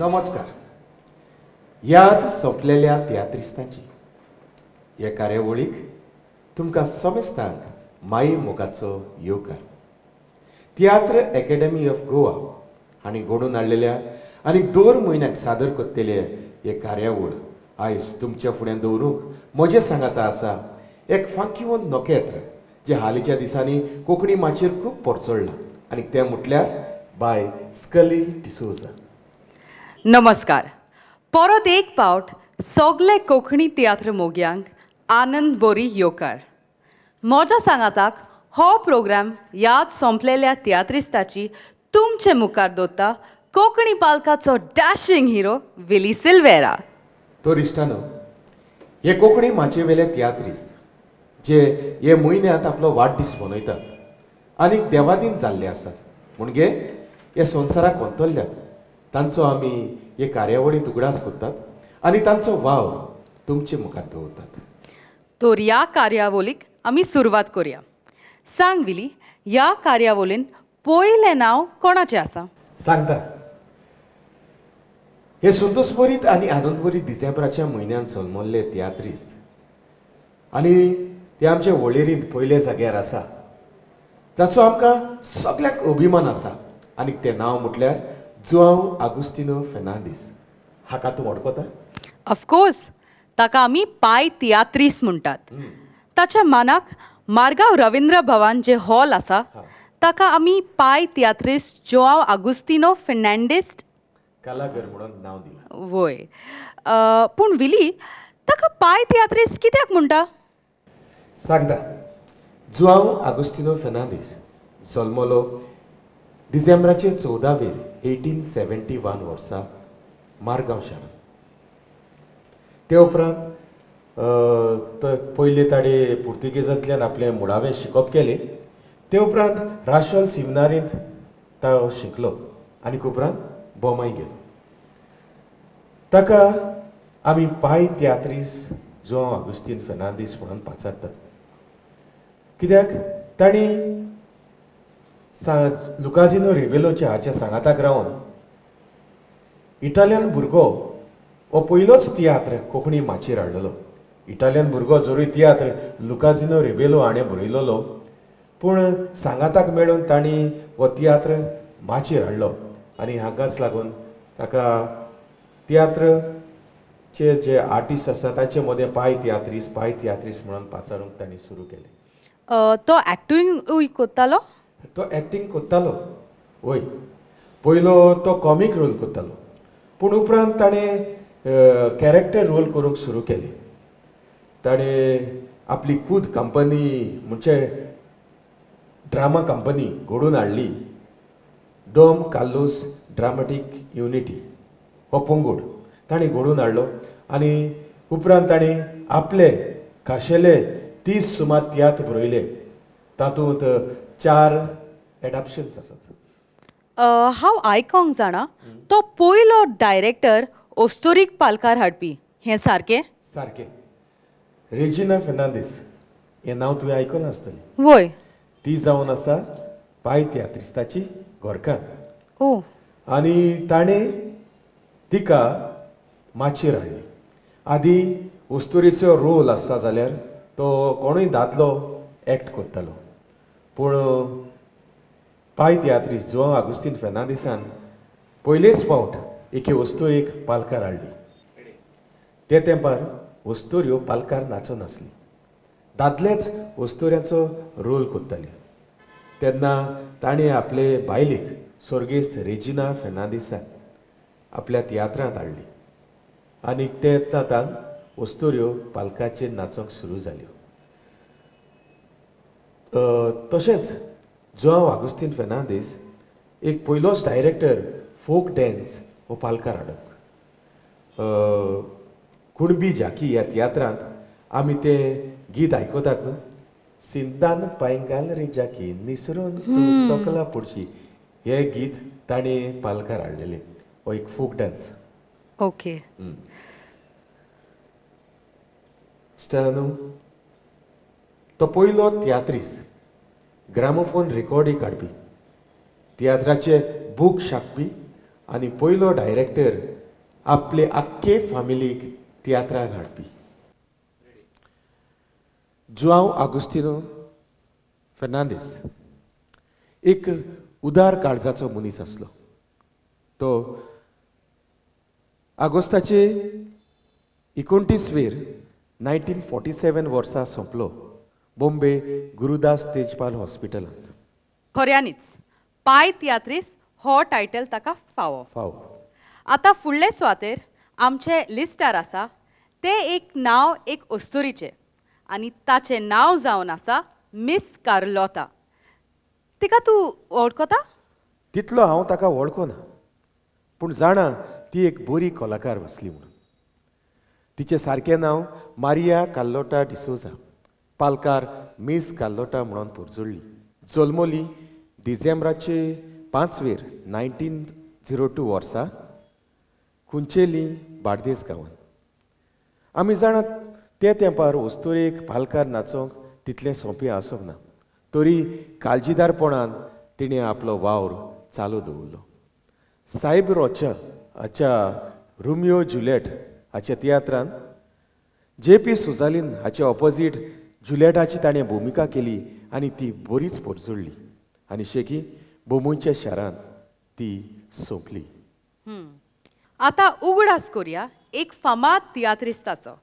नमस्कार. याद सोंपलेल्या तियात्रिस्तांची हे कार्यावळीक तुमकां समेस्तांक माई मोगाचो येवकार. तियात्र एकेडमी ऑफ गोवा हांणी घडोवन हाडलेल्या आनी दर म्हयन्याक सादर करतले हे कार्यावळ आयज तुमच्या फुड्यान दवरूंक म्हजें सांगाता आसा एक फांकिवंत नखेत्र जें हालींच्या दिसांनी कोंकणी माचयेर खूब परचडलां आनी तें म्हटल्यार बाय स्कली डिसोजा. नमस्कार. परत एक पावट सगळे कोंकणी तियात्र मोग्यांक आनंद बोरी येवकार. म्हज्या सांगाताक हो प्रोग्राम याद सोंपलेल्या तियात्रिस्ताची तुमचे मुखार दवरता कोंकणी पालकाचो डॅशिंग हिरो विली सिल्वेरा. तर इश्टानो, हे कोंकणी माचयेवेले तियात्रिस्त जे हे म्हयन्यांत आपलो वाडदीस मनयतात आनी देवादीन जाल्ले आसात म्हणजे हे संवसाराक अंतरल्यात तांचो आमी हे कार्यावळींत उगडास करतात आनी तांचो वावर तुमचे मुखार दवरतात. तर ह्या कार्यावळीक आमी सुरवात करुया. सांग विली, ह्या कार्यावळीन पयलें नांव कोणाचें आसा? सांगता. हे संतोषभरीत आनी आनंदभरीत डिसेंबराच्या म्हयन्यांत जल्मल्ले तियात्रिस्त आनी ते आमचे वळेरींत पयल्या जाग्यार आसा ताचो आमकां सगळ्यांक अभिमान आसा आनी तें नांव म्हटल्यार जुआंव आगुस्तिनो फेर्नांदीस. हाका तूं वळखता? ऑफकोर्स, ताका आमी पाय तियात्रीस म्हणटात. ताच्या मानाक मारगांव रविंद्र भवन जे हॉल आसा ताका आमी पाय तियात्रीस जुआंव आगुस्तिनो फेर्नांडीस कलागर म्हणून नांव दिलां. वय, पूण विली, ताका पाय तियात्रीस कित्याक म्हणटा? सांगता. जुआंव आगुस्तिनो फेर्नांदीस जल्मलो डिसेंबराचे 14वेर 1871 वर्सा मारगांव शारांत. ते उपरांत पयले ताणें पुर्तुगेजांतल्यान आपलें मुळावें शिकप केलें. ते उपरांत राशोल सिमिनारींत तो शिकलो आनी उपरांत बोमाय गेलो. ताका आमी पाय तियात्रीस जुआंव आगुस्तीन फेर्नांदीस म्हणून पाचारतात कित्याक तांणी लुकाजिनो रिबेलोच्या हाच्या सांगाताक रावन इटालियन भुरगो हो पयलोच तियात्र कोंकणी माचयेर हाडलेलो. इटालियन भुरगो जरूय तियात्र लुकाजिनो रिबेलो हाणें बरयलेलो पूण सांगाताक मेळून तांणी हो तियात्र माचयेर हाडलो आनी हाकाच लागून ताका तियात्रचे जे आर्टिस्ट आसा तांचे मदें पाय तियात्रीस पाय तियात्रीस म्हणून पाचारूंक तांणी सुरू केलें. तो एक्टिंगूय करतालो? तो एक्टींग करतालो वय. पयलो तो कॉमीक रोल करतालो पूण उपरांत ताणें कॅरेक्टर रोल करूंक सुरू केलें. ताणें आपली खूद कंपनी म्हणजे ड्रामा कंपनी घडोवन हाडली. डोम कार्लोस ड्रामाटीक युनिटी हो पंगड ताणें घडोवन हाडलो आनी उपरांत ताणें आपले खाशेले 30 सुमार तियात्र बरयले. तातूंत 4 एडाप्शन्स आसात. हांव आयकोंक जाणा तो पयलो डायरेक्टर ओस्तोरीक पालकार हाडपी, हें सारकें? सारकें. रेजिना फेर्नांदीस हें नांव तुवें आयकलां आसतलें. वय. ती जावन आसा पाय तियात्रिस्ताची घरकान्न. ओ. आनी ताणें तिका माचयेर हाडली. आदीं ओस्तोरीचो रोल आसता जाल्यार तो कोणूय दादलो एक्ट करतालो पूण पाय तियात्रीस जुआंव आगुस्तीन फेर्नांदीसान पयलेच फावट एके ओस्तोरीक पालकार हाडली. ते तेंपार ओस्तोऱ्यो पालकार नाचनासली, दादलेच ओस्तोऱ्यांचो रोल करताले. तेन्ना ताणें आपले बायलेक स्वर्गेस्त रेजिना फेर्नांदीसाक आपल्या तियात्रांत हाडली आनी ते तांत ओस्तोऱ्यो पालकाचेर नाचोंक सुरू जाल्यो. तशेंच जुआंव आगुस्तीन फेर्नांदीस एक पयलोच डायरेक्टर फोक डॅन्स हो पालकार हाडप. कुणबी झाकी ह्या तियात्रांत आमी तें गीत आयकतात न्हू, सिंदान पांयगाल रे जाकी निसरून तूं सकला पडशी, हें गीत ताणें पालकार हाडलेलें. हो एक फोक डान्स. ओके. स्टॅनो तो पयलो तियात्रीस ग्रामोफोन रेकॉर्डी काडपी, तियात्राचे बूक छापपी आनी पयलो डायरेक्टर आपले आख्खे फामिलीक तियात्रार हाडपी. जुआंव आगुस्तिनो फेर्नांदीस एक उदार काळजाचो मनीस आसलो. तो आगोस्ताचे 29 वेर 1947 वर्सा सोंपलो बॉम्बे गुरुदास तेजपाल हॉस्पिटलांत. खऱ्यांनीच पाय तियात्रीस हो टायटल ताका फावो फावो. आतां फुडले सुवातेर आमचे लिस्टार आसा तें एक नांव एक अस्तुरीचें आनी ताचें नांव जावन आसा मिस कार्लोता. तिका तूं वळखता? तितलो हांव ताका वळखना, पूण जाणा ती एक बरी कलाकार आसली म्हणून. तिचें सारकें नांव मारिया कार्लोटा डिसोजा, पालकार मिस कार्लोटा म्हणून पोरजोडली. जल्मली डिसेंबराचे 5 वेर 1902 वर्सा कुंचेली बार्देस गांवांत. आमी जाणात ते तेंपार अस्तुरेक पालकार नाचोंक तितलें सोंपें आसूंक ना, तरी काळजीदारपणान तिणें आपलो वावर चालू दवरलो. सायब रोचा हाच्या रोमियो जुलियट हाच्या तियात्रान जे पी सुजालीन हाचे ऑपोजीट जुलियटाची ताणें भुमिका केली आनी ती बरीच पोरजोडली आनी शेकी बोंबयच्या शारांत ती सोंपली. आतां उगडास करुया एक फामाद तियात्रिस्ताचो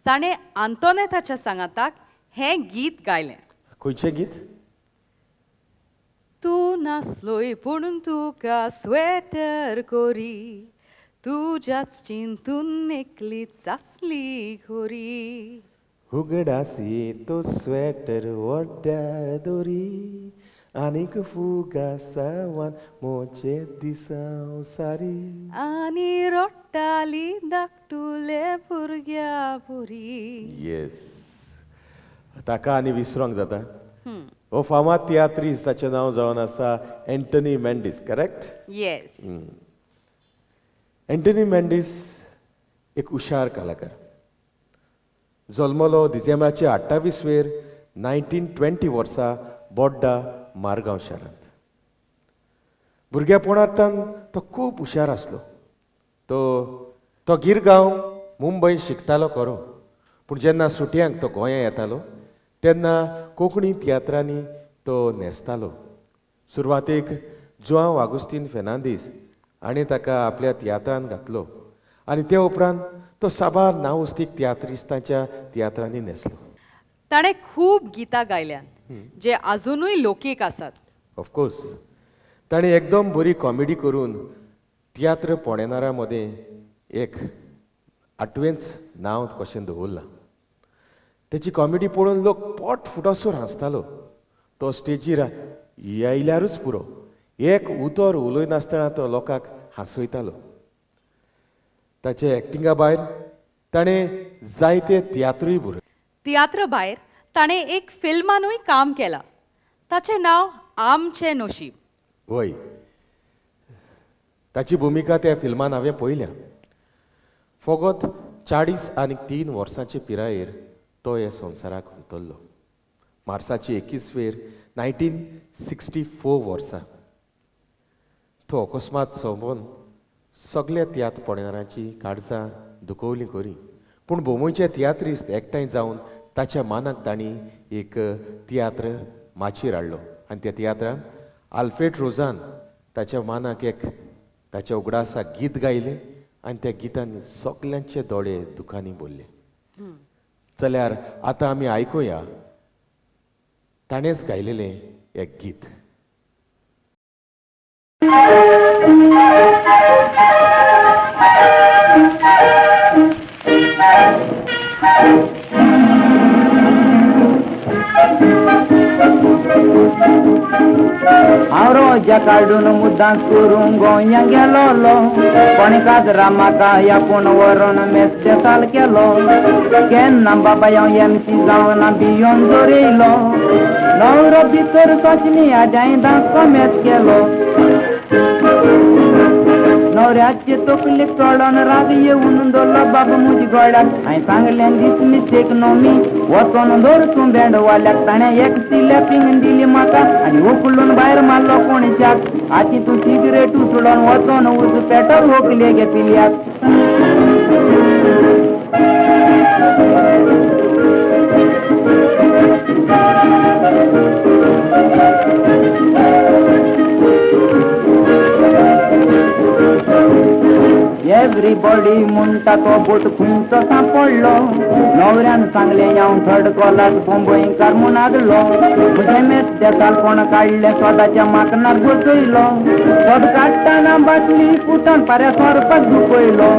ताणें आंतोनेताच्या सांगाताक हें गीत गायलें. खंयचें गीत? तूं नासलोय पूण तुका स्वेटर कोरी, तुज्याच चिंतून एकलीच आसली खोरी. उगडासी तो स्वेटर वड्ड्यार दोरी, आनीक फुगासावान मोचे दिसाव सारी, आनी रोट्टाली धाकटुले भुरग्या बोरी. येस, ताका आनी विसरोंक जाता. हो फामाद तियात्रीस ताचें नांव जावन आसा Anthony Mendes, correct? Yes. Anthony Mendes एक हुशार कलाकार. जल्मलो डिसेंबराचे 28 वेर 1920 वर्सा बोड्डा मारगांव शारांत. भुरग्यापणांतल्यान तो खूब हुशार आसलो. तो गिरगांव मुंबय शिकतालो खरो, पूण जेन्ना सुटयांक तो गोंया येतालो तेन्ना कोंकणी तियात्रांनी तो न्हेसतालो. सुरवातेक जुआंव आगुस्तीन फेर्नांदीस हाणें ताका आपल्या तियात्रांत घातलो आनी ते उपरांत तो साबार नांवस्तीक तियात्रिस्तांच्या तियात्रांनी न्हेसलो. ताणें खूब गितां गायल्यांत जे आजुनूय लोकीक आसात. ऑफकोर्स ताणें एकदम बरी कॉमेडी करून तियात्र पणेणारां मदें एक आठवेंच नांव कशें दवरलां. तेची कॉमेडी पळोवन लोक पोट फुटोसर हांसतालो. तो स्टेजीर येयल्यारूच पुरो, एक उतर उलयनासतना तो लोकांक हांसयतालो. ताचे एक्टिंगा भायर ताणें जायते तियात्रूय बरयले. तियात्र भायर ताणें एक फिल्मानूय काम केलां, ताचें नांव आमचें नशीब. वय, ताची भुमिका त्या फिल्मान हांवें पळयल्या. फकत 43 वर्सांचे पिरायेर तो ह्या संवसाराक हुंतरलो. मार्साची 21 वेर 1964 वर्सा तो अकस्मात सोंपोवन सगल्या तियात्र पळयणारांची काळजां दुखवलीं खरी, पूण बोंबयचे तियात्रिस्त एकठांय जावन ताच्या मानाक तांणी एक तियात्र माचयेर हाडलो आनी त्या तियात्रान आल्फ्रेड रोजान ताच्या मानाक एक ताच्या उगडासाक गीत गायलें आनी त्या गितांनी सगल्यांचे दोळे दुखांनी भरले. जाल्यार आतां आमी आयकुया ताणेंच गायलेलें एक गीत. हांव रोजा काडून मुद्दांच करूंक गोंयां गेलोलो, कोणे काजरा म्हाका आपूण व्हरोन मेस देसाल केलो. केन्ना बाबा हांव एम सी जावन भियोन जोरयलो, नवरो भितर सोचनी आजाय दांत कोमेस केलो. नवऱ्याचे तकलेक चडोन राग येवन दवरलो बाबा म्हज्या गोड्याक. हांवें सांगलें दीस मिस्टेक नो मी, वचोन दवर तूं बँडवाल्याक. ताणें एक सिलेपींग दिली म्हाका आनी उखलून भायर मारलो कोणशाक. आतां तूं सिगरेट उचलोन वचोन उज पेट्रोल व्हंकले घेतिल्याक. एवरीबॉडी म्हणटा तो बोट खंयचो सांपडलो. नवऱ्यान सांगलें हांव थर्ड कॉलाक बोंबयकार म्हूण आगलो. म्हजें मेस देसाल कोण काडलें सोदाच्या माकनार बसयलो. सोद काडटना बाटली फुटोन पाऱ्या सोरपाक दुखयलो.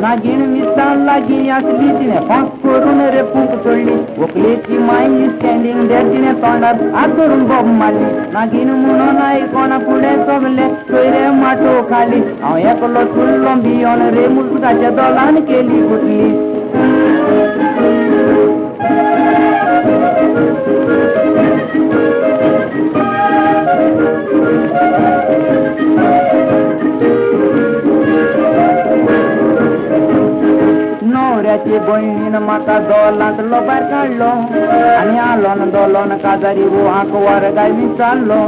नागीण मिसां लागीं आसली तिणें फांक करून रे फूंक सोडली. व्हंकलेची माय स्टँडींग देर तिणें तोंडार हात धरून बोब मारली. नागीण म्हणून आयकोना फुडें सगले सोयरे माटो खाली. हांव एकलो चुल्लो भियोन रे मुजगाच्या दोलान केली गुटली. नवऱ्याचे भयणीन म्हाका दोलांतलो भायर काडलो आनी आलोन दोलोन काजारी वो आंकवार गाय विचारलो.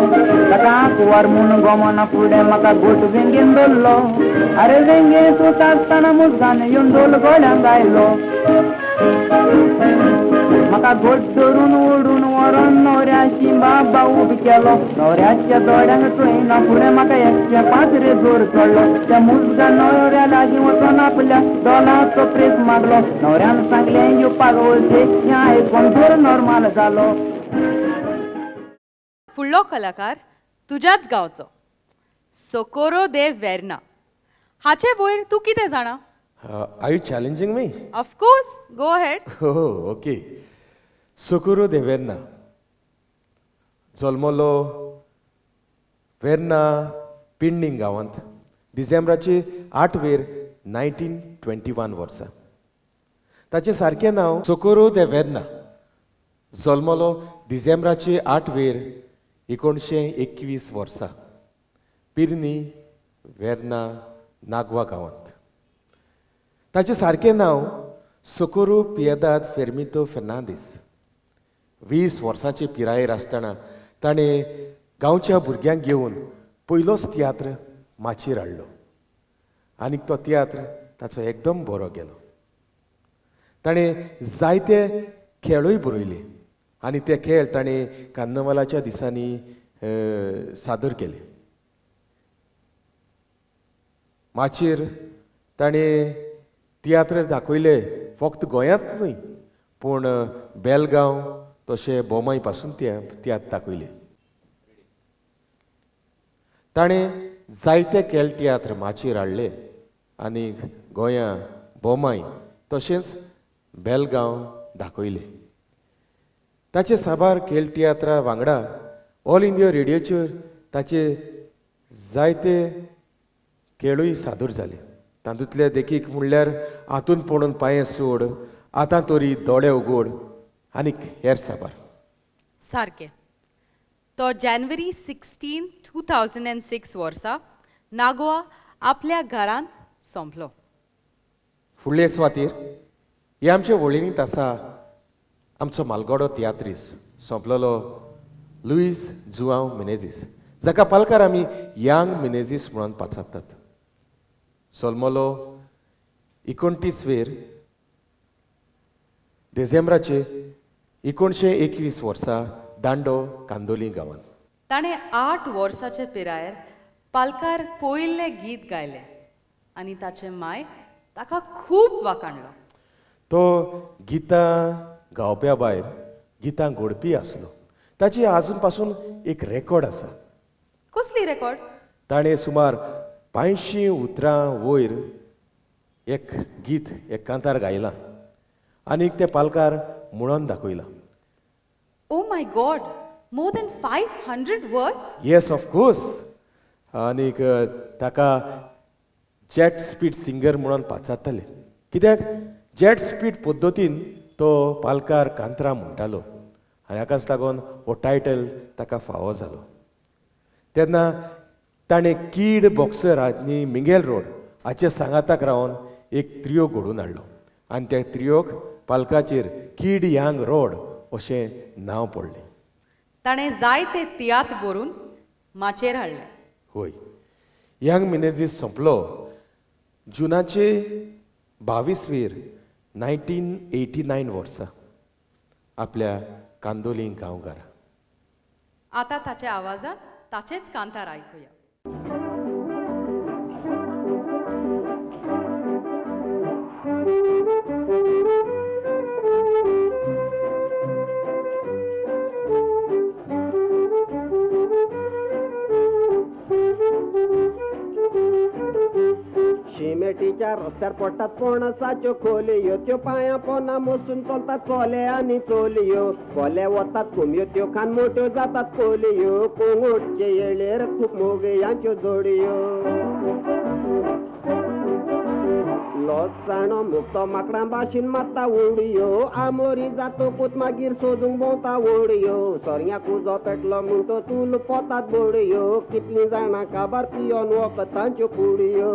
ताका आंकवार म्हूण गोमना फुडें म्हाका गोट वेंगेन दवरलो. आरे वेंगेन तूं आसतना मुजगान येवन डोल गोड्यांक आयलो. म्हाका गोट धरून ओडून व्हरोन नवऱ्याशी बाबा उबो केलो. नवऱ्याच्या दोळ्यांक चोयना फुडें म्हाका 105 रे जोर चडलो. त्या मुजगा नवऱ्या लागीं वचोन आपल्या दोलाचो प्रेस मागलो. नवऱ्यान सांगलें येवपाक वचे, हें आयकोन जोर नॉर्मल जालो. फुडलो कलाकार तुज्याच गांवचो सोकोरो दे वेर्ना. हाचे वयर तूं कितें जाणा? Are you challenging me? Of course, go ahead. Oh, okay. Socorro de Verna जल्मलो Verna पिंडिंग गांवांत डिसेंबराचे 8 वेर 1921 वर्सा. ताचें सारकें नांव सोकोरो दे वेर्ना. जल्मलो डिसेंबराचे 8 वेर 1921 वर्सा पिर्नी वेर्ना नागवा गांवांत. ताचें सारकें नांव सोकोरो पियेदाद फेर्मितो फेर्नांदीस. 20 वर्सांचे पिरायेर आसतना ताणें गांवच्या भुरग्यांक घेवन पयलोच तियात्र माचयेर हाडलो आनी तो तियात्र ताचो एकदम बरो गेलो. ताणें जायते खेळूय बरयले आनी ते खेळ ताणें कार्नवालाच्या दिसांनी सादर केले. माचयेर ताणें तियात्र दाखयले फक्त गोंयांत न्हय पूण बेलगांव तशें बोमाय पासून तियात्र दाखयले. ताणें जायते खेळ तियात्र माचयेर हाडले आनी गोंया बोमाय तशेंच बेलगांव दाखयले. ताचे साबार खेळ तियात्रा वांगडा ऑल इंडिया रेडियोचेर ताचे जायते खेळूय सादर जाले. तातूंतले देखीक म्हणल्यार हातून पडून पांये सोड, आतां तरी दोळे उगोड आनी हेर साबार. सारकें. तो जानेवारी 16, 2006 वर्सा नागोवा आपल्या घरांत सोंपलो. फुडले सुवातेर हे आमचे वळेरींत आसा आमचो मालगडो तियात्रीस सोंपलेलो लुईस जुआंव मिनेझीस, जाका पालकार आमी यांग मिनेझीस म्हणून पाचारतात. सोलमलो 29 वेर डिसेंबराचे 1921 वर्सा दांडो कांदोली गांवांत. ताणें 8 वर्साचे पिरायेर पालकार पयलें गीत गायलें आनी ताचे माय ताका खूब वाखाणलो. तो गितां गावप्या भायर गितां घोडपी आसलो. ताची आजून पासून एक रेकॉर्ड आसा. कसली रेकॉर्ड? ताणें सुमार 500 उतरां वयर एक गीत एक कांतार गायलां आनी तें पालकार म्हणून दाखयलां. Oh my God, more than 500 words? Yes, of course. आनीक ताका जेट स्पीड सिंगर म्हणून पाचारताले, कित्याक जेट स्पीड पद्दतीन तो पालकार कांतरां म्हणटालो आनी हाकाच लागून हो टायटल ताका फावो जालो. तेन्ना ताणें कीड बॉक्सर आनी मिंगेल रोड हाचे सांगाताक रावन एक त्रियो घडोवन हाडलो आनी त्या त्रियोक पालकाचेर कीड यांग रोड अशें नांव पडलें. ताणें जायते तियात्र बरोवन माचयेर हाडले. होय, यांग मिनेझीस सोंपलो जुनाचे 22वेर 1989 वर्सा आपल्या कांदोली गांवघरा. आतां ताच्या आवाजान ताचेच कांतार आयकुया. शिमेटीच्या रस्त्यार पडटात पणसाच्यो खोलयो, त्यो पांयां पोना मोसून चलतात चोले आनी चोलयो, कोले वतात कोंबयो त्यो खान मोट्यो जातात कोलयो, कोंगोटचे येळेर खूब मोगयांच्यो जोडयो. लोसाणो मुक्तो माकडां भाशेन मारता उडयो, आमोरी जातकूच मागीर सोदूंक भोंवता ओडयो, सोऱ्या कुजो पेटलो म्हूण तो चूल पोतात बोडयो, कितलीं जाणां काबार पियोन वखदांच्यो पुडयो.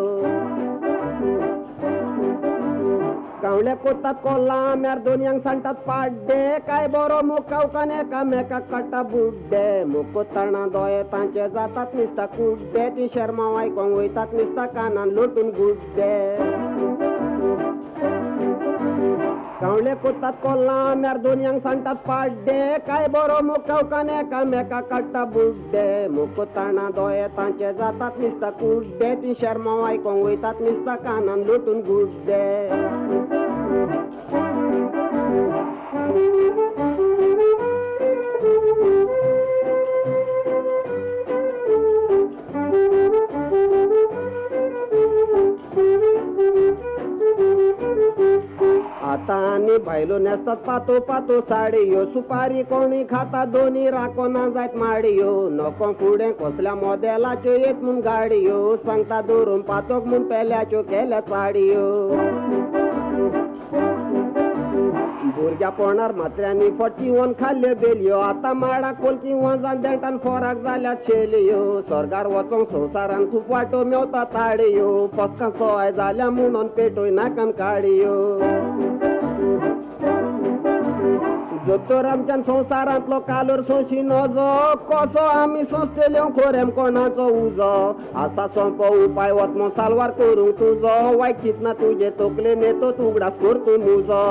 कावळे कोतात कोल्ला आंब्यार दोनयांक सांडटात पाड्डे, काय बरो मुखावकान एकामेकाक काडटा बुड्डे, मुकोताणा दोळे तांचे जातात निसता कुड्डे, ती शर्मांव आयकोंक वयतात निसता कानान लोटून गुड्डे. कावळे कोतात कोल्ला आंब्यार दोनयांक सांडटात पाड्डे, काय बरो मुखावकान एकामेकाक काडटा बुड्डे, मुकोताणा दोळे तांचे जातात निसता कुड्डे, ती शर्मांव आयकोंक वयतात निसता कानान लोटून गुड्डे. आतां आनी बायलो न्हेसतात पातो पातो साडयो, सुपारी कोणी खाता दोनी राखोना जायत माडयो, नको फुडें कसल्या मोदेलाच्यो येत म्हूण गाडयो, सांगता दवरून पातोक म्हूण पेल्याच्यो केल्या साडयो. भुरग्यापणार मात्र्यांनी फटकिवन खाल्ल्यो बेलयो, आतां माडाक कोलकी वजान देंठान फोराक जाल्यात शेलयो, स्वर्गार वचोंक संवसारान खूब वाटो मेवता ताडयो, पक्कां सोय जाल्या म्हणून पेटोय नाकान काडयो. दोतोर आमच्यान संवसारांतलो कालोर सोंशी नजो, कसो आमी सोंसतल्यो खोरेम कोणाचो उजो, आसा सोंपो उपाय वतमो सालवार करूंक तुजो, वायट चिंतना तुजे तकले नेतो उगडास कर तूं मुजो.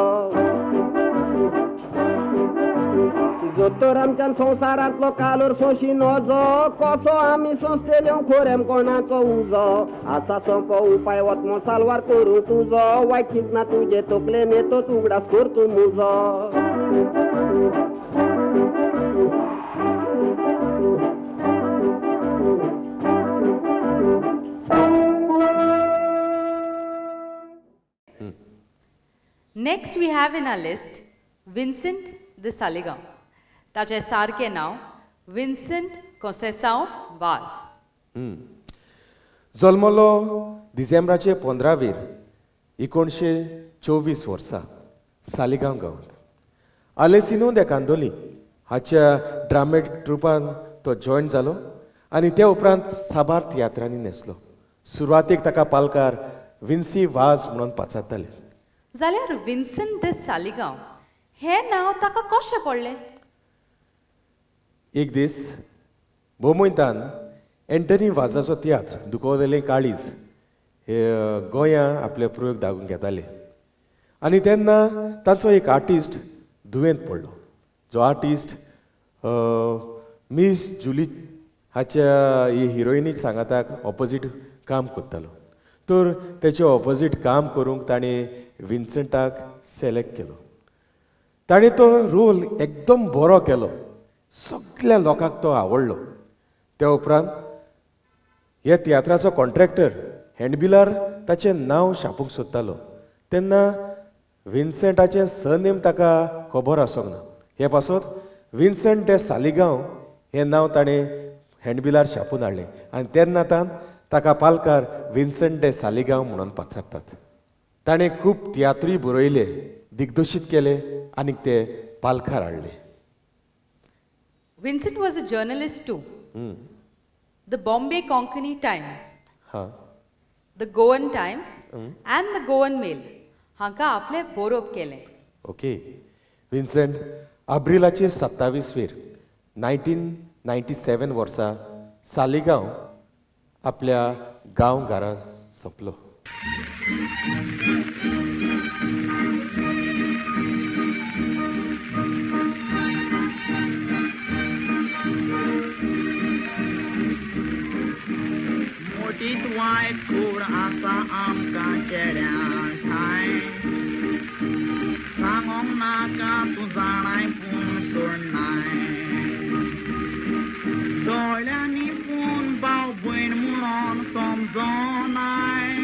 दोतोर आमच्यान संवसारांतलो कालोर सोंशी नजो, कसो आमी सोंसतल्यो खोरेम कोणाचो उजो, आसा सोंपो उपाय वतमो सालवार करूंक तुजो, वायट चिंतना तुजे तकले नेतो उगडास कर तूं मुजो. Next we have in our list Vincent de Saligao. ताचें सारकें नांव विन्सेंट कोसेसांव वाज. जल्मलो डिसेंबराचे 15वेर 1924 वर्सा सालिगांव गांवांत. आलेसिनो दे कांदोली हाच्या ड्रामेट ट्रुपान तो जॉयन जालो आनी त्या उपरांत साबार तियात्रांनी न्हेसलो. सुरवातेक ताका पालकार विन्सी वाज म्हणून पाचारताले. जाल्यार विन्सेंट दे सालिगांव हें नांव ताका कशें पडलें? एक दीस भोवमोयतान एंटनी वाजाचो तियात्र दुखवलेलें काळीज हे गोंया आपले प्रयोग दागून घेताले आनी तेन्ना तांचो एक आर्टिस्ट दुयेंत पडलो, जो आर्टिस्ट मिस जुली हाच्या ही हिरोइनीक सांगाताक ऑपोजीट काम करतालो. तर तेचे ऑपोजीट काम करूंक ताणें विन्सेंटाक सिलेक्ट केलो. ताणें तो रोल एकदम बरो केलो, सगळ्या लोकांक तो आवडलो. त्या उपरांत ह्या तियात्राचो कॉन्ट्रॅक्टर हँडबिलार ताचें नांव छापूंक सोदतालो तेन्ना विन्सेंटाचें सरनेम ताका खबर आसूंक ना. हे पासत विन्सेंट दे सालिगांव हें नांव ताणें हँडबिलार छापून हाडलें आनी तेन्ना ताका पालकार विन्सेंट दे सालिगांव म्हणून पाचारतात. ताणें खूब तियात्रूय बरयले, दिग्दर्शीत केले आनी ते पालकार हाडले. Vincent was a journalist too. The Bombay Konkani Times, हां, the Goan Times and the Goan Mail हांकां आपलें बरोवप केलें. ओके. विन्सेंट आब्रिलाचे 27वेर 1997 वर्सा सालिगांव आपल्या गांव घरा सोंपलो. मोटीत वायट खूर आसा आमकां चेड्यां ठांय, सांगोंक नाका तूं जाणाय पूण सोडनाय, दोळ्यांनी पूण भाव भयण म्हणून समजोनाय,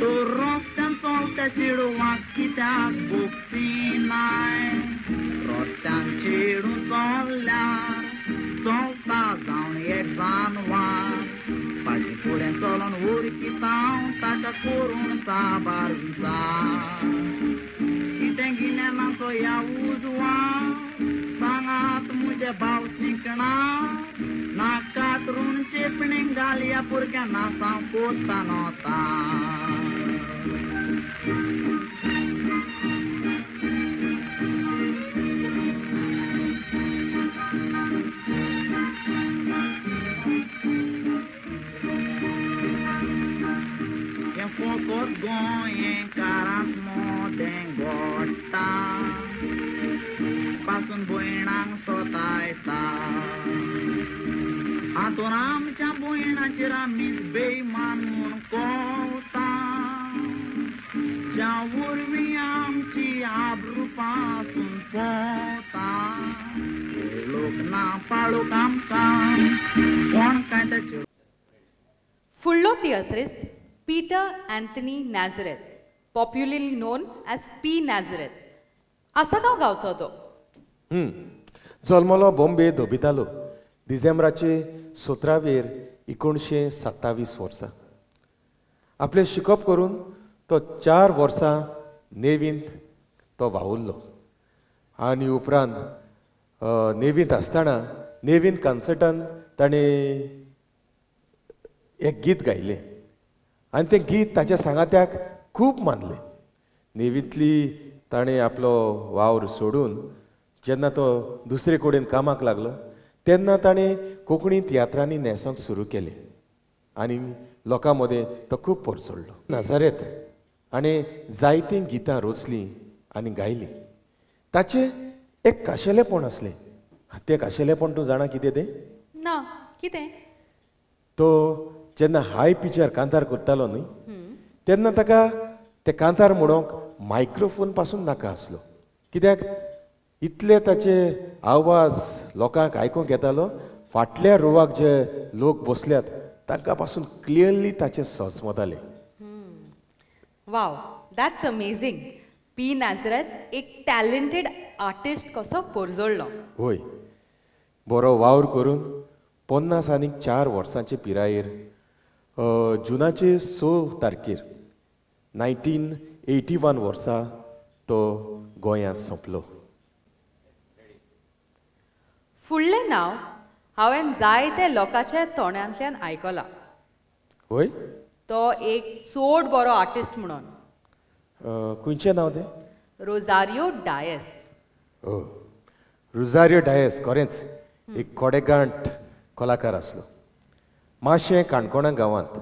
तूं रस्त्यान चलत्या चेडवाक कित्याक भोगसिनाय, रस्त्यान चेडूं चल्ल्यार चलता जावन एक जानवार, फाटीं फुडें चलोन उरकिता ताका करून साबार विचार, कितें गिन्यानाचो ह्या उजवाड सांगात म्हजे भाव शिकणार, नाकात रून चेपणीक घालया भुरग्यां नासांव कोता नोता. फकत गोंयकारांत मोदें घडटा, पासून भयणांक सोतायता, हातून आमच्या भयणाचेर आमीच बेमान म्हूण कोवता, ज्या वरवीं आमची आब्रू पासून पोवता, लोक ना पाळूंक आमकां कोण काय ताचेर. फुडलो तियात्रिस्त Peter Anthony Nazareth, popularly known as P Nazareth, Assagao गांवचो तो. जल्मलो बॉम्बे धोबितालो डिसेंबराचे 17वेर 1927 वर्सा. आपलें शिकप करून तो 4 वर्सां नेवींत तो वावुरलो आनी उपरांत नेवींत आसतना नेवींत कॉन्सर्टान ताणें एक गीत गायलें आनी तें गीत ताच्या सांगात्याक खूब मानलें. नेवींतली ताणें आपलो वावर सोडून जेन्ना तो दुसरे कडेन कामाक लागलो तेन्ना ताणें कोंकणी तियात्रांनी न्हेसोंक सुरू केलें आनी लोकां मदें तो खूब परसडलो. नाजारेत आनी जायतीं गितां रचलीं आनी गायलीं. ताचें एक खाशेलेपण आसलें. तें खाशेलेपण तूं जाणा कितें तें? ना, कितें? तो जेन्ना हाय पिचर कांतार करतालो न्हय तेन्ना ताका ते कांतार म्हणूंक मायक्रोफोन पासून नाका आसलो, कित्याक इतले ताचे आवाज लोकांक आयकूंक येतालो. फाटल्या रोवाक जे लोक बसल्यात तांकां पासून क्लियरली ताचें सजमतालें. Wow, that's amazing. P Nazareth एक टॅलेंटेड आर्टिस्ट कसो परजळ्ळो. होय, बरो वावर करून 54 वर्सांचे पिरायेर जुनाचे 6 तारखेर 1981 वर्सा तो गोंयांत सोंपलो. फुडलें नांव हांवें जायते लोकांच्या तोंडांतल्यान आयकलां. होय, तो एक चड बरो आर्टिस्ट म्हणून. खंयचें नांव तें? रोजारियो डायस. ओ, रोजारियो डायस खरेंच एक कोडेगांठ कलाकार आसलो. माशें काणकोणा गांवांत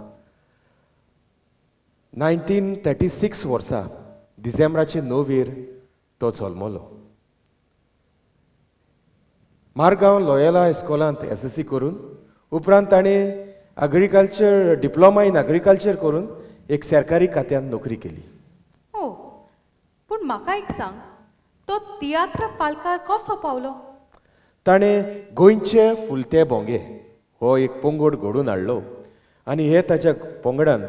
1936 वर्सा डिसेंबराचे 9वेर तो जल्मलो. मारगांव लोयोला इस्कॉलांत SSC करून उपरांत ताणें अग्रिकल्चर डिप्लोमा इन अग्रिकल्चर करून एक सरकारी खात्यांत नोकरी केली. हो, पूण म्हाका एक सांग, तो तियात्र पालकार कसो पावलो? ताणें गोंयचे फुलते भोंगे हो एक पंगड घडोवन हाडलो आनी हे ताच्या पंगडांत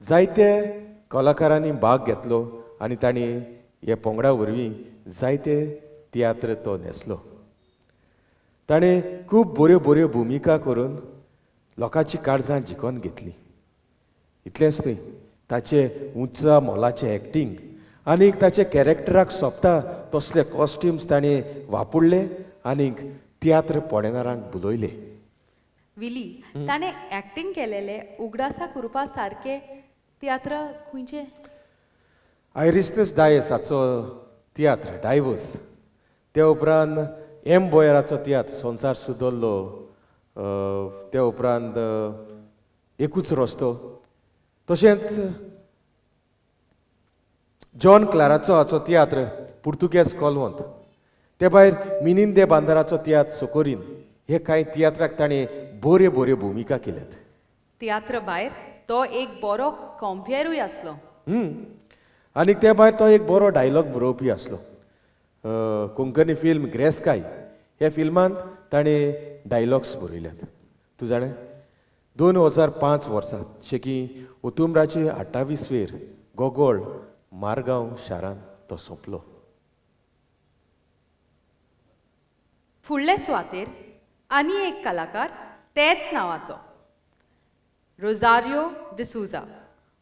जायते कलाकारांनी भाग घेतलो आनी तांणी हे पंगडा वरवीं जायते तियात्र तो न्हेसलो. ताणें खूब बऱ्यो बऱ्यो भुमिका करून लोकांची काळजां जिखून घेतली. इतलेंच न्हय, ताचे उंचा मोलाचें एक्टींग आनी ताचे कॅरेक्टराक सोबता तसले कॉस्ट्युम्स ताणें वापरले आनी तियात्र पळयणारांक भुलयले. विली, ताणें एक्टींग केलेले उगडासा कुरपा सारके तियात्र खंयचे? आयरिस्टस डायस हाचो तियात्र डायवर्स, त्या उपरांत एम बोयराचो तियात्र संवसार सुदरलो, त्या उपरांत एकूच रस्तो, तशेंच जॉन क्लाराचो हाचो तियात्र पुर्तुगेज कोलवंत, ते भायर मिनिंदे बांदाराचो तियात्र सोकोरीन, हे कांय तियात्राक ताणें बऱ्यो बऱ्यो भुमिका केल्यात. तियात्र भायर तो एक बरो कॉम्पियरूय आसलो. आनी ते भायर तो एक बरो डायलॉग बरोवपी आसलो. कोंकणी फिल्म ग्रेसकाय ह्या फिल्मांत ताणें डायलॉग्स बरयल्यात. तूं जाणा 2005 वर्सा शेकी उतुमराचे 28 वेर गोगोळ मारगांव शारांत तो सोंपलो. फुडले सुवातेर आनी एक कलाकार तेच नांवाचो, Rosario D'Souza,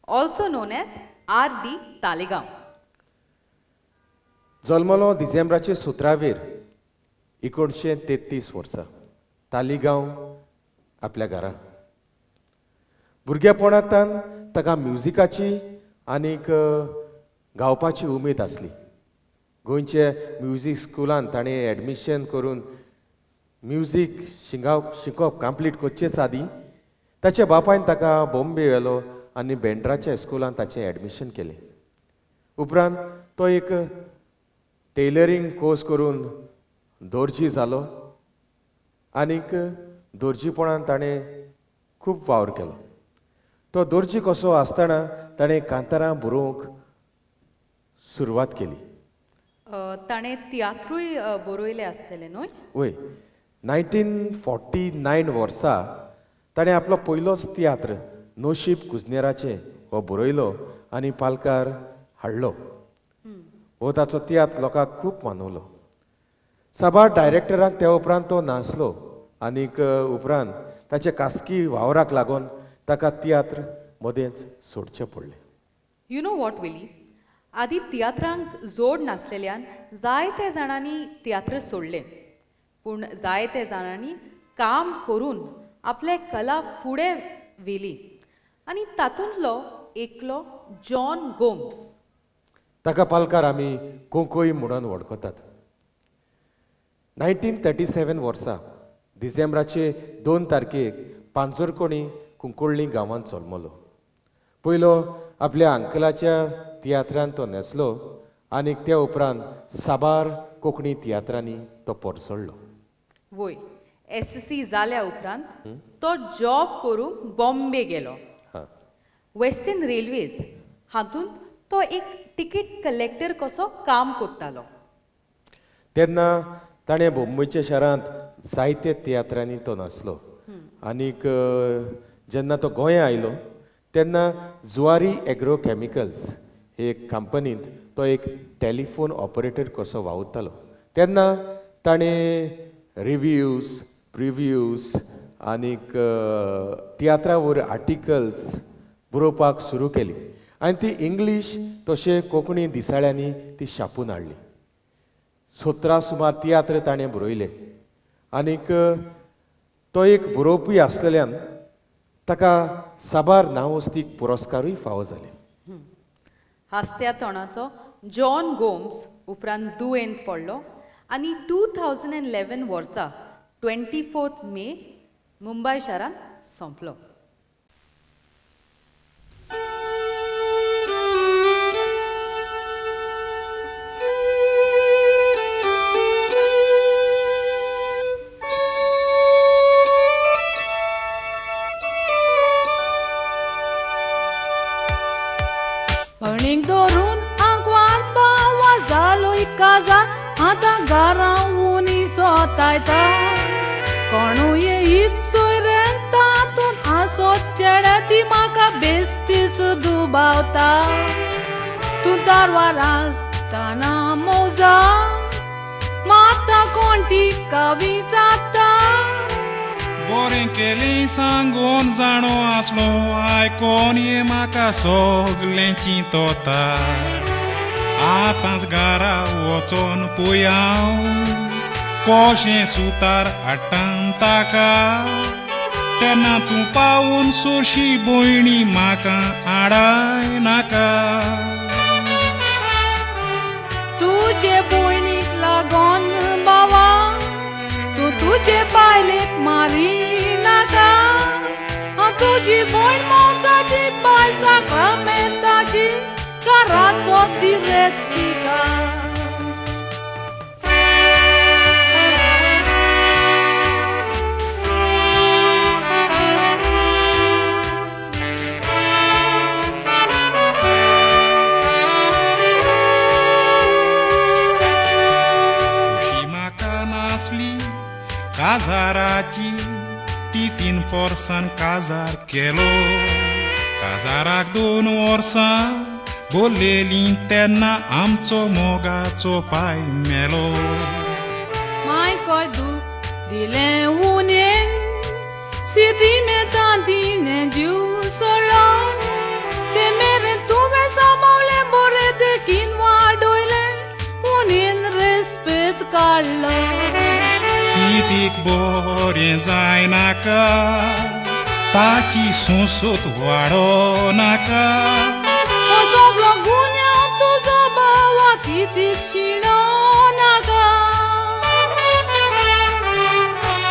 also known as R D Taleigao. जल्मलो डिसेंबराचे 17 वेर 1933 वर्सा तालिगांव आपल्या घरा. भुरगेपणांत ताका म्युजिकाची आनीक गावपाची उमेद आसली. गोंयचे म्युजीक स्कुलांत ताणें एडमिशन करून म्युजीक शिकप कंप्लीट करचेच आदीं ताच्या बापायन ताका बॉम्बे व्हेलो आनी बेंड्राच्या स्कुलांत ताचें एडमिशन केलें. उपरांत तो एक टेलरींग कोर्स करून दर्जी जालो आनीक दर्जीपणान ताणें खूब वावर केलो. तो दर्जी कसो आसतना ताणें कांतारां बरोवंक सुरवात केली. ताणें तियात्रूय बरयले आसतले न्हय? वय, 1949 वर्सा ताणें आपलो पयलोच तियात्र नोशीब कुजनेराचें हो बरयलो आनी पालकार हाडलो. हो ताचो तियात्र लोकांक खूब मानवलो. साबार डायरेक्टराक त्या उपरांत तो नासलो आनीक उपरांत ताचे खासगी वावराक लागून ताका तियात्र मदेंच सोडचें पडलें. You know what Willie, आदी तियात्रांक जोड नासलेल्यान जायते जाणांनी तियात्र सोडले, पूण जायते जाणांनी काम करून आपले कला फुडें व्हेली आनी तातूंतलो एकलो जॉन गोम्स. ताका पालकार आमी कोंकोय म्हणून वळखतात. 1937 वर्सा डिसेंबराचे 2 तारखेक पांजरकोणी कुंकुळ्ळी गांवांत जल्मलो. पयलो आपल्या अंकलाच्या तियात्रांत तो न्हेसलो आनी त्या उपरांत साबार कोंकणी तियात्रांनी तो परसळ्ळो. वय, SSC जाल्या उपरांत तो जॉब करूंक बॉम्बे गेलो. वेस्टर्न रेल्वेज हातूंत तो एक तिकीट कलेक्टर कसो काम करतालो. तेन्ना ताणें बोंबयच्या शारांत जायते तियात्रांनी तो नाचलो आनीक जेन्ना तो गोंया आयलो तेन्ना जुवारी एग्रो केमिकल्स हे एक कंपनींत तो एक टेलिफोन ऑपरेटर कसो वावुरतालो. तेन्ना ताणें रिव्यूज, प्रिव्यूज आनीक तियात्रावर आर्टिकल्स बरोवपाक सुरू केली आनी ती इंग्लीश तशें कोंकणी दिसाळ्यांनी ती छापून हाडली. 17 सुमार तियात्र ताणें बरयले आनीक तो एक बरोवपी आसलेल्यान ताका साबार नांवस्तीक पुरस्कारूय फावो जाले. हास्त्या तोंडाचो जॉन गोम्स उपरांत दुयेंत पडलो आनी 2011 वर्सा 24 मे मुंबय शारांत सोंपलो. पणीक धरून आंकवार बावा जालो काजार आतां घरां उनी सोतायता कोणूय येयीत सोयरे तातूंत आसत चेडे ती म्हाका बेस्तीच दुबावता. तूं तारवार आसतना मोजा माता कोण तिका विचारता. बरें केलें सांगून जाणो आसलो आयकोन ये म्हाका सगलें चिंतता. आतांच घरा वचोन पळय हांव कशें सुतार हाडटा ताका. तेन्ना तूं पावून सोशी भयणी म्हाका आडाय नाका. तुजे भयणीक लागोन बाबा तूं तुजे बायलेक मारी नाका. हांव तुजी भयण मोगाची बायल साक्रामेंताची घराचो तिरेतिका. काजाराची ती 3 वर्सां काजार केलो. काजाराक 2 वर्सां बोल्लेलीं तेन्ना आमचो मोगाचो पाय मेलो. मायकय दूख दिलें उनेन सिटी तिणें जीव सोडलो. ते मेरेन तुवें सांबाळ्ळें बरें देखीन वाडयलें उनेन रेस्पेद काडलो. कितीक बरें जायनाका ताची सोंसत वाडो नाका. हो सगलो गुन्यांव तुजो भावा कितीक शिणो नाका.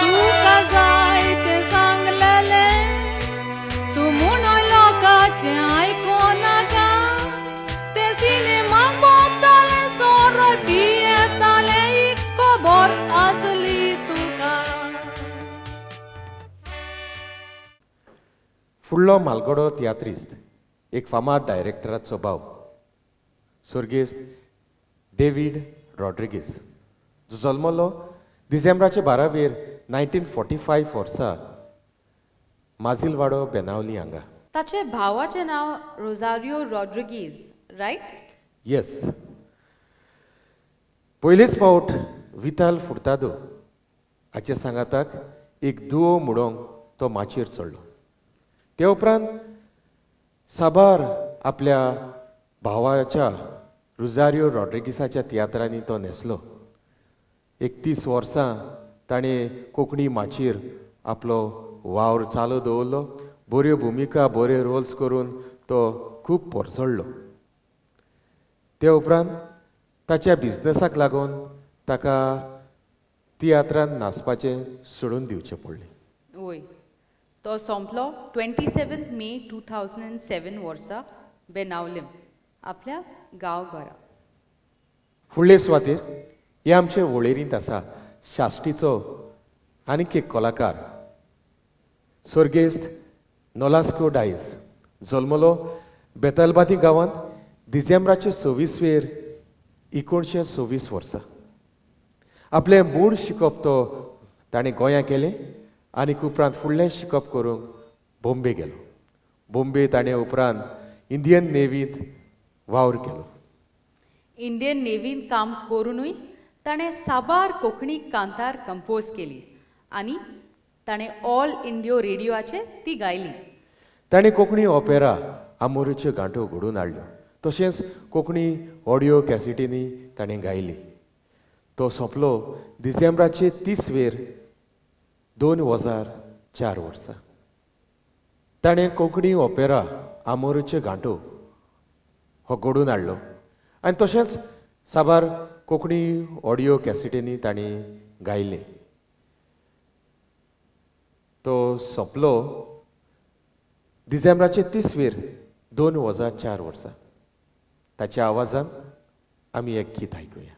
तुका जाय तें सांगलेलें तूं म्हणून लोकांचें आयको नाका. ते सिनेमाक भोंवताले सोरो पियेताले ही खबर आसली. फुडलो मालगडो तियात्रिस्त एक फामाद डायरेक्टराचो भाव स्वर्गेस्त डेवीड रॉड्रिगीस जो जल्मलो डिसेंबराचे 12 1945 वर्सा माजिलवाडो बेनावली हांगा. ताचे भावाचें नांव रोजारियो रॉड्रिगीज, रायट? येस. पयलेच फावट विताल फुर्तादो हाचे सांगाताक एक दुओ म्हणूंक तो माचयेर चडलो. ते उपरांत साबार आपल्या भावाच्या रोजारियो रॉड्रिगीसाच्या तियात्रांनी तो न्हेसलो. 31 वर्सां ताणें कोंकणी माचयेर आपलो वावर चालू दवरलो. बऱ्यो भुमिका बरे रोल्स करून तो खूब पोरसडलो. ते उपरांत ताच्या बिजनसाक लागून ताका तियात्रांत नाचपाचें सोडून दिवचें पडलें. वय, तो सोंपलो 27 मे 2007 वर्सा बेनावलीम आपल्या गांवघरा. फुडले सुवातेर हे आमचे वळेरींत आसा साश्टीचो आनीक एक कलाकार स्वर्गेस्त नोलास्को डायस. जल्मलो बेतलबादी गांवांत डिसेंबराचे 26 1926 वर्सा. आपलें मूळ शिकप तो ताणें गोंया केलें आनी उपरांत फुडलें शिकप करूंक बॉम्बे गेलो. बॉम्बे ताणें उपरांत इंडियन नेव्हींत वावर केलो. इंडियन नेव्हींत काम करुनूय ताणें साबार कोंकणी कांतार कंपोज केली आनी ताणें ऑल इंडिया रेडियोचेर ती गायली. ताणें कोंकणी ऑपेरा आमोरेच्यो गांठो घडोवन हाडल्यो. तशेंच कोंकणी ऑडियो कॅसेटींनी ताणें गायली. तो सोंपलो डिसेंबराचे 30 2004 वर्सा. ताणें कोंकणी ऑपेरा आमोरेच्यो गांठो हो घडोवन हाडलो आनी तशेंच साबार कोंकणी ऑडियो कॅसेटींनी ताणें गायलें. तो सोंपलो डिसेंबराचे 30 2004 वर्सा. ताच्या आवाजान आमी एक गीत आयकुया.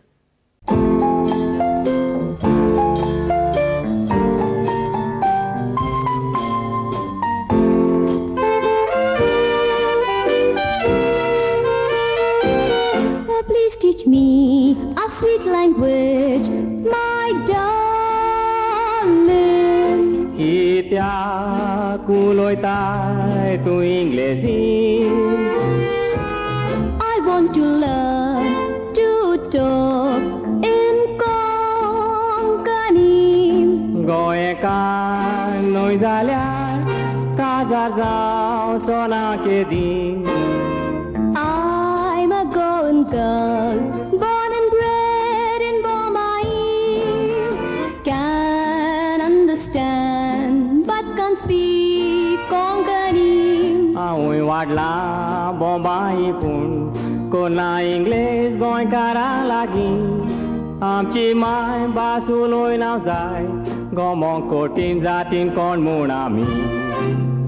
Please teach me a sweet language, my darling. कित्याक उलयताय तूं इंग्लेजी? I want to learn to talk in Konkani. गोंयकार न्हय जाल्यार काजार जावचो ना केदी. I'm a Goan girl, born and bred in Bombay. Can understand but can't speak. वाडला बोंबाई पूण कोना इंग्लीश गोंयकारां लागीं आमची माय भास उलोयना जाय गोमो कोटीन जातीन कोण म्हूण आमी.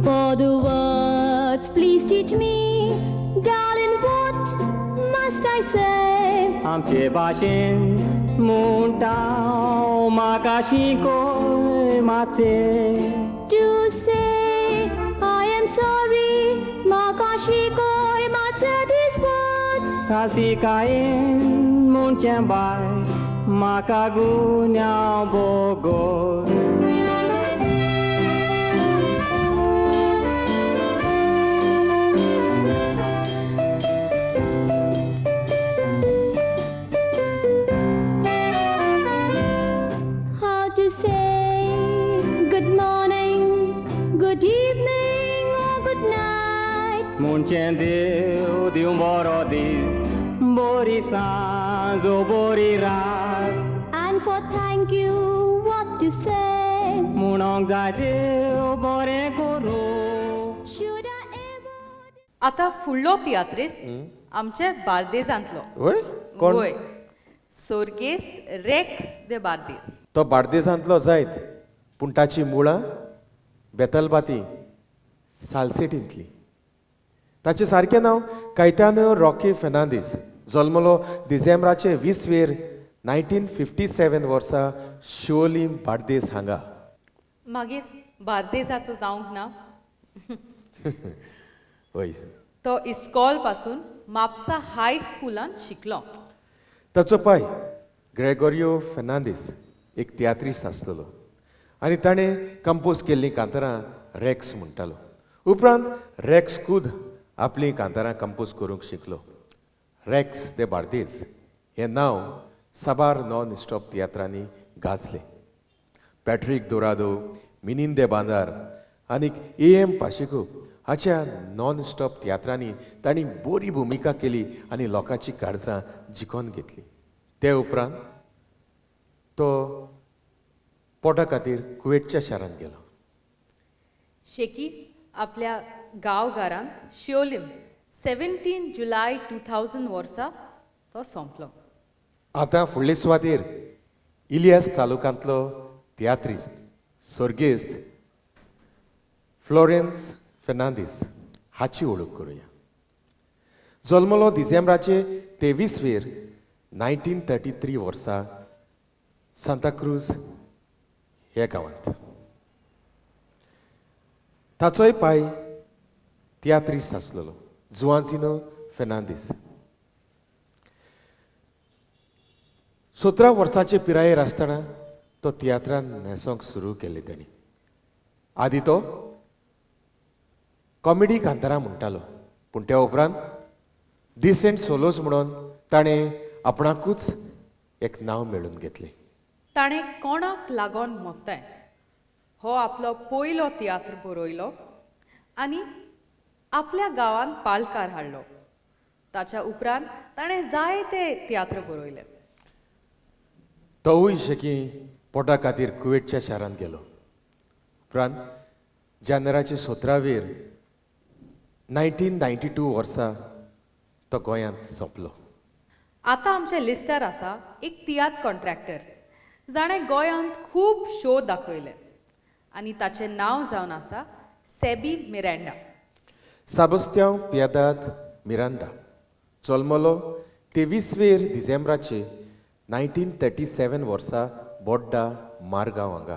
For the words, please teach me, darling, what must I say? आमचे भाशेन म्हणटा म्हाका शिकोय मातशें. To say I am sorry, म्हाका शिकोय मातशें these words. कासिकायेन म्हणचें बाय म्हाका गुन्यांव भोगोय. How to say good morning, good evening or good night. म्हणचें देव दिवं बरो दीस, बरी सांज ओ बरी रात. And for thank you, what to say? म्हणोंक जाय देव बरें करूं. Should I ever? आतां फुडलो तियात्रिस्त आमचे बार्देजांतलो. वय कोण? वय, सोर्गेस्त रेक्स दे बार्देज. तो बार्देजांतलो जायत पूण ताची मुळां बेतलबाती सालसेटींतली. ताचें सारकें नांव कैतानो रॉकी फेर्नांदीस. जल्मलो डिसेंबराचे 20वेर 1957 वर्सा शिवोली बार्देस हांगा. मागीर बार्देजाचो जावंक ना. वय, तो इस्कॉल पासून म्हापसा हाय स्कुलांत शिकलो. ताचो पाय ग्रेगोरियो फेर्नांदीस एक तियात्रिस्त आसतलो आनी ताणें कंपोज केल्लीं कांतारां रेक्स म्हणटालो. उपरांत रेक्स खूद आपलीं कांतारां कंपोज करूंक शिकलो. रेक्स दे बार्देज हें नांव साबार नॉन स्टॉप तियात्रांनी गाजलें. पॅट्रीक दोरादो, मिनीन दे बांदार आनी ए.एम. पाशेको हाच्या नॉन स्टॉप तियात्रांनी तांणी बरी भुमिका केली आनी लोकांची काळजां जिखोन घेतली. ते उपरांत तो पोटा खातीर कुवेटच्या शारांत गेलो. शेकी आपल्या गांवघरांत शिवोलीम 17 जुलय 2000 वर्सा तो सोंपलो. आतां फुडले सुवातेर इलियास तालुकांतलो तियात्रिस्त सोर्गेस्त फ्लोरेन्स फेर्नांदीस हाची वळख करुया. जल्मलो डिसेंबराचे 23वेर 1933 वर्सा सांताक्रूज ह्या गांवांत. ताचोय पाय तियात्रिस्त आसलेलो जुआंजिनो फेर्नांदीस. 17 वर्साचे पिरायेर आसतना तो तियात्रान न्हेसोंक सुरू केल्ले ताणी. आदी तो कॉमेडी कांतारां म्हणटालो पूण त्या उपरांत डिसेंट सोलोज म्हणून ताणें आपणाकूच एक नांव मेळून घेतलें. ताणें कोणाक लागोन मोत्ताय हो आपलो पयलो तियात्र बरयलो आनी आपल्या गांवांत पालकार हाडलो. ताच्या उपरांत ताणें जायते तियात्र बरयले. तोवूय शेकी पोटा खातीर कुवेटच्या शारांत गेलो. उपरांत जानेराचे 17वेर 1992 वर्सा तो गोंयांत सोंपलो. आतां आमच्या लिस्टार आसा एक तियात्र कॉन्ट्रॅक्टर जाणें गोंयांत खूब शो दाखयले आनी ताचें नांव जावन आसा सेबी मिरांडा. साबस्त्यांव पियादाद मिरांडा जल्मलो 23वेर डिसेंबराचे 1937 वर्सा बोड्डा मारगांव हांगा.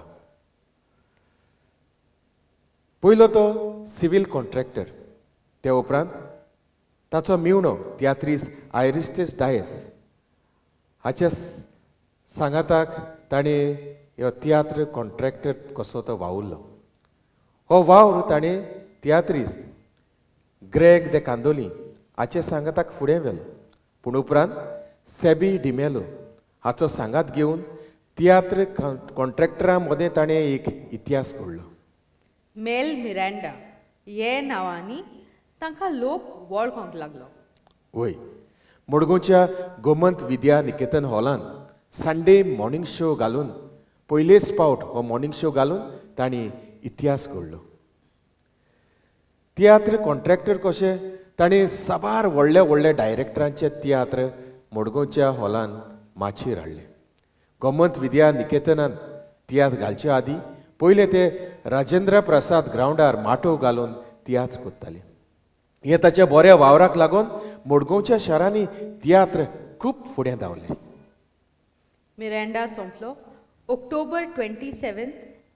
पयलो तो सिव्हील कॉन्ट्रॅक्टर. ते उपरांत ताचो मिवणो तियात्रिस्त आयरिस्टेस डायस हाच्या सांगाताक ताणें ह्यो तियात्र कॉन्ट्रॅक्टर कसो तो वावुरलो. हो वावर ताणें तियात्रिस्त ग्रेग दे कांदोली हाचे सांगाताक फुडें व्हेलो. पूण उपरांत सेबी डिमेलो हाचो सांगात घेवन तियात्र कॉन्ट्रॅक्टरां मदें ताणें एक इतिहास घडलो. मेल मिरांडा हे नांवांनी तांकां लोक वळखोंक लागलो. वय, मडगांवच्या Gomant Vidya Niketan हॉलान Sunday morning show घालून पयलेच पावट हो मॉर्निंग शो घालून तांणी इतिहास घडलो. तियात्र कॉन्ट्रॅक्टर कशे ताणें साबार व्हडले व्हडले डायरेक्टरांचे तियात्र मडगांवच्या हॉलान माचयेर हाडले. गोमंत विद्या निकेतनान तियात्र घालचे आदीं पयले ते राजेंद्र प्रसाद ग्रावंडार माटोव घालून तियात्र कोत्ताले. हे ताच्या बऱ्या वावराक लागून मडगांवच्या शारांनी तियात्र खूब फुडें धांवले. मिरांडा सोंपलो ऑक्टोबर 27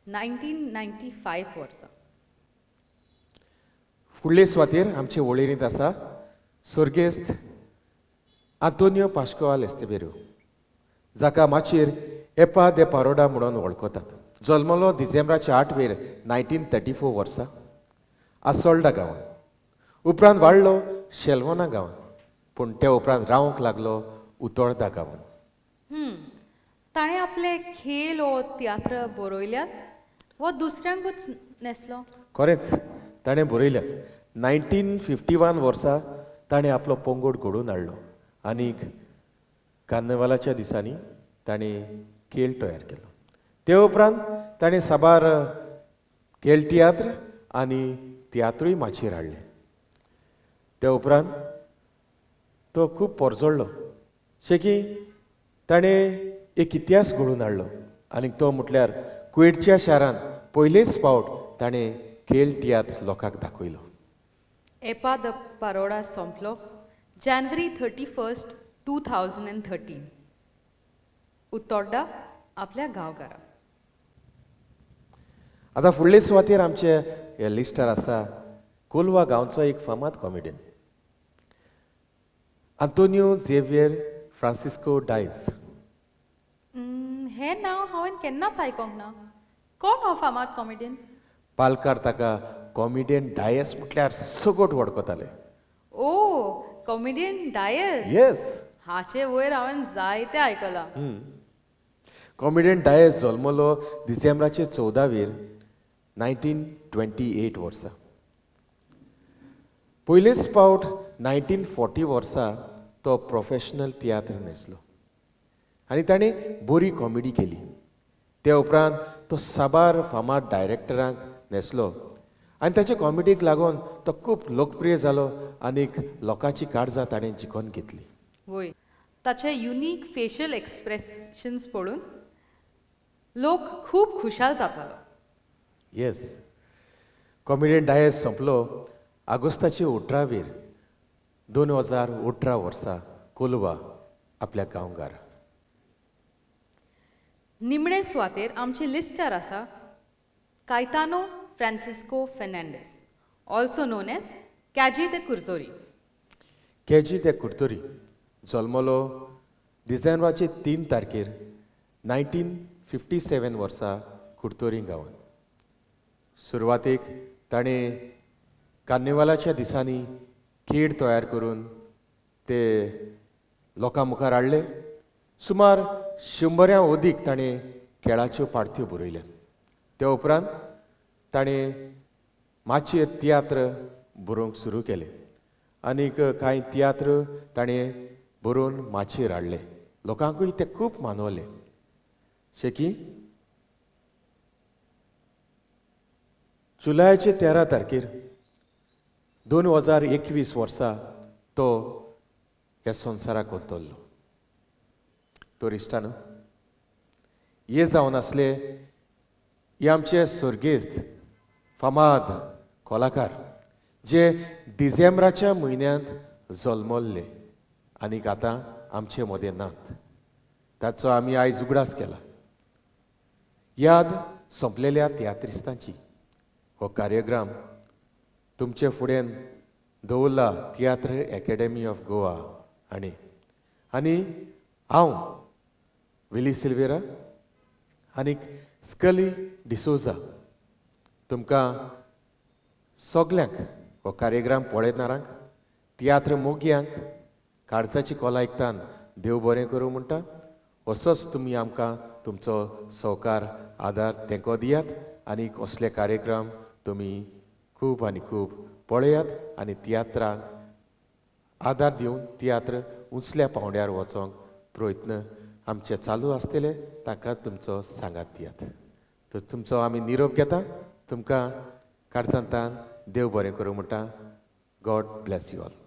1995 वर्सा. फुडले सुवातेर आमचे वळेरींत आसा सर्गेस्त आंतोनियो पाश्कोआल एस्तेबेरो, जाका माचयेर एपा दे पारोडा म्हणून वळखतात. जल्मलो डिसेंबराच्या 8 वेर 1934 वर्सा आसोल्डा गांवांत. उपरांत वाडलो शेलवना गांवांत, पूण ते उपरांत रावंक लागलो उतोर्दा गांवांत. ताणें आपले खेळ वो तियात्र बरयल्यात वो दुसऱ्यांकूच नेसलो? खरेंच ताणें बरयल्यात. 1951 वर्सा ताणें आपलो पंगड घडोवन हाडलो आनीक कार्नवालाच्या दिसांनी ताणें खेळ तयार केलो. ते उपरांत ताणें साबार खेळ तियात्र आनी तियात्रूय माचयेर हाडले. ते उपरांत तो खूब पोरजोडलो शेकी ताणें एक इतिहास घडोवन हाडलो आनी तो म्हटल्यार कुवेटच्या शारांत पयलेच फावट ताणें खेळ तियात्र लोकांक दाखयलो. एपा the पारोडा सोंपलो जानेवारी 31, 2013 उतोड्डा आपल्या गांवकारा. आतां फुडले सुवातेर आमचे हे लिस्टार आसा कोलवा गांवचो एक फामाद comedian Antonio Xavier Francisco Dias. हें नांव हांवें केन्नाच आयकोंक ना. कोण हो फामाद कॉमेडियन? पालकार ताका कॉमेडियन डायस म्हटल्यार सगट वळखताले. ओ, कॉमेडियन डायस? येस. हाचे वयर हांवें जायते आयकलां. कॉमेडियन डायस जल्मलो डिसेंबराचे 14 वेर 1928 वर्सा. पयलेच फावट 1940 वर्सा तो प्रोफेशनल तियात्र न्हेसलो आनी ताणें बरी कॉमेडी केली. ते उपरांत तो साबार फामाद डायरेक्टरांक न्हेसलो आनी ताचे कॉमेडीक लागून तो खूब लोकप्रिय जालो आनीक लोकांची काळजां ताणें जिखून घेतली. वय, ताचे युनीक फेशियल एक्सप्रेशन्स पळोवन लोक खूब खुशाल जातालो. येस, कॉमेडियन डायस सोंपलो ऑगस्टाचे 18 वेर 2018 वर्सा कोलवा आपल्या गांवघरा. निमणे सुवातेर आमचे लिस्टार आसा Caetano Francisco Fernandes, also known as Cagi de Curtorim. Cagi de Curtorim जल्मलो डिसेंबराचे 3 तारखेर 1957 वर्सा कुर्तोरी गांवांत. सुरवातेक ताणें कार्निवालाच्या दिसांनी खेळ तयार करून ते लोकां मुखार हाडले. सुमार 100 अदीक ताणें खेळाच्यो पार्ट्यो बरयल्यात. ते उपरांत ताणें माचयेर तियात्र बरोवंक सुरू केले आनीक कांय तियात्र ताणें बरोवन माचयेर हाडले. लोकांकूय ते खूब मानवले. शेकी जुलयाचे 13 तारखेर 2021 वर्सा तो ह्या संवसाराक अंतरलो. तो इश्टानो, हे जावन आसले हे आमचे सर्गेस्त फामाद कलाकार जे डिसेंबराच्या म्हयन्यांत जल्मल्ले आनीक आतां आमचे मदें नात. ताचो आमी आयज उगडास केला. याद सोंपलेल्या तियात्रिस्तांची हो कार्यक्रम तुमचे फुडें दवरला तियात्र एकेडमी ऑफ गोवा आनी आनी हांव विली सिल्वेरा आनी स्कली डिसोजा तुमकां सगल्यांक हो कार्यक्रम पळयतनारांक तियात्र मोगयांक काळजाची कोला आयकतान देव बरें करूं म्हणटा. असोच तुमी आमकां तुमचो सहकार आदार तेंको दियात आनी असले कार्यक्रम तुमी खूब आनी खूब पळयात आनी तियात्रांक आदार दिवन तियात्र उंचल्या पावंड्यार वचोंक प्रयत्न आमचे चालू आसतले. ताका तुमचो सांगात दियात. तर तुमचो आमी निरोप घेता. तुमकां काळजांतान देव बरें करूं म्हणटा. God bless you all.